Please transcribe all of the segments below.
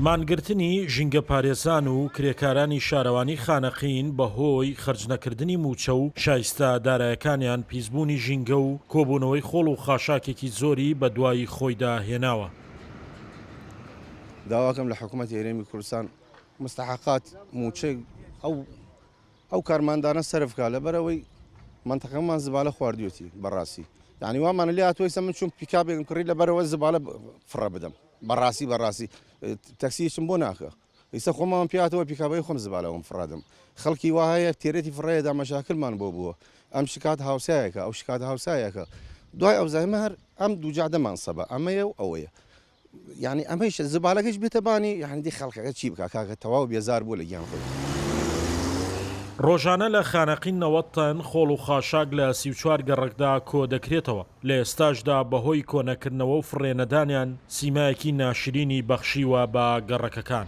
مانگرتنی ژینگەپارێزان و کرێکارانی شارەوانی خانەقین بەهۆی خەرجنەکردنی مووچە و شایستە دارایەکانیان پیسبوونی ژینگە و کۆبوونەوەی خۆڵ و خاشاکێکی زۆری بەدوای خۆیدا هێناوە. داواکەم لە حکومەتی هەرێمی کوردستان مستحقات مووچەی ئەو ئەو کارمەندانە سەرف کا لەبەرئەوەی مەنتەقەمان زبالە خواردوێتی بەڕاستی یعنی وامان لێ هاتووە ئێستا من چوم پیکابێکم کڕی لەبەرەوە زبالە فڕە بدەم بەڕاستی بەڕاستی تەکسیشم بۆ ناکە ئیستا خۆمان پیاتەوە پیکابەی خۆم زبالەوەم فڕادم خەڵکی وا هەیە تێرێتی فڕەیەدا مەشاکلمان بۆ بووە ئەم شکات هاوسایەکە ئەو شکات هاوسایەکە دوای ئەو زایمە هەر ئەم دوو جادەمان سەبە ئەمەیە و ئەوەیە یانی ئەمەیش زبالەکەش بێتە بانی یانی دی خەڵکەکە چی بکا کاکە تەواو بێزار بووە لە گیان خۆی. ڕۆژانە لە خانەقین 90 تەن خۆڵ و خاشاک لە 34 گەڕەکدا کۆدەکرێتەوە، لە ئێستاشدا بەهۆی کۆنەکردنەوە و فڕێنەدانیان سیمایەکی ناشرینی بەخشیوە بە گەڕەکەکان.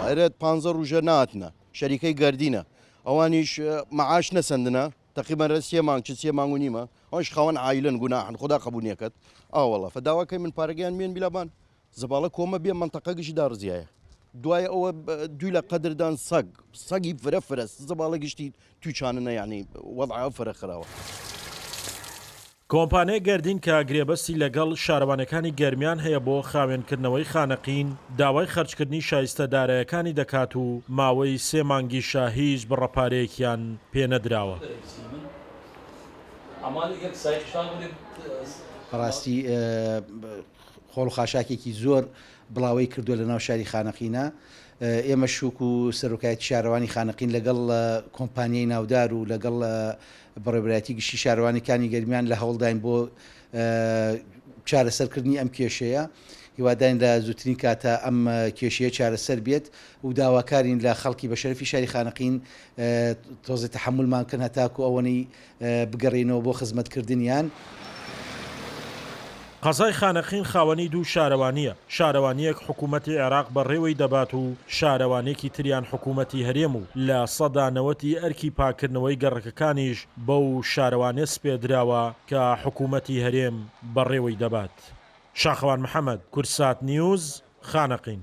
ئەرێ پانزە ڕوژە ناتنە شەریکەی گەردینە ئەوانیش مەعاش نەسەندنە تەقریبەن رە سێ مانگ چ سێ مانگ و نیمە ئەوانیش خاوەن عایلەن گوناحن خودا قەبوول نیەکەت ئاوەڵا فە داواکەی من پارەگەیان مێن بیلا بان زباڵە کۆمە بێ مەنتەقە گشت داڕزیایە دوای ئەوە دوی لە قەدردان سەگ سەگی فرە فرەس زباڵە گشتی تویچاننە یعنی وەضع فرە خراوە. کۆمپانیای گەردین کە گرێبەستی لەگەڵ شارەوانیەکانی گەرمیان هەیە بۆ خاوێنکردنەوەی خانەقین، داوای خەرجکردنی شایستە دارایەکانی دەکات و ماوەی سێ مانگیشە هیچ بڕە پارەیەکیان پێنەدراوە. بەڕاستی خۆڵ و خاشاکێکی زۆر بڵاوەی کردووە لە ناو شاری خانەقینە. ئێمەش وەکو سەرۆکایەتی شارەوانی خانەقین لەگەڵ کۆمپانیای ناودار و لەگەڵ بەڕێوەبەرایەتی گشتی شارەوانیەکانی گەرمیان لە هەوڵداین بۆ چارەسەرکردنی ئەم کێشەیە. هیوادارین لە زووترین کاتا ئەم کێشەیە چارەسەر بێت و داواکارین لە خەڵکی بەشەرەفی شاری خانەقین تۆزێ تەحەمولمان بکەن هەتاکو ئەوەنەی بگەڕێینەوە بۆ خزمەتکردنیان. قەزای خانەقین خاوەنی دوو شارەوانییە، شارەوانییەک حکوومەتی عێراق بەڕێوەی دەبات و شارەوانێکی تریان حکوومەتی هەرێم و 90% ی ئەرکی پاککردنەوەی گەڕەکەکانیش بەو شارەوانیە سپێردراوە کە حکوومەتی هەرێم بەڕێوەی دەبات. شاخەوان محەمەد، کوردسات نیوز، خانەقین.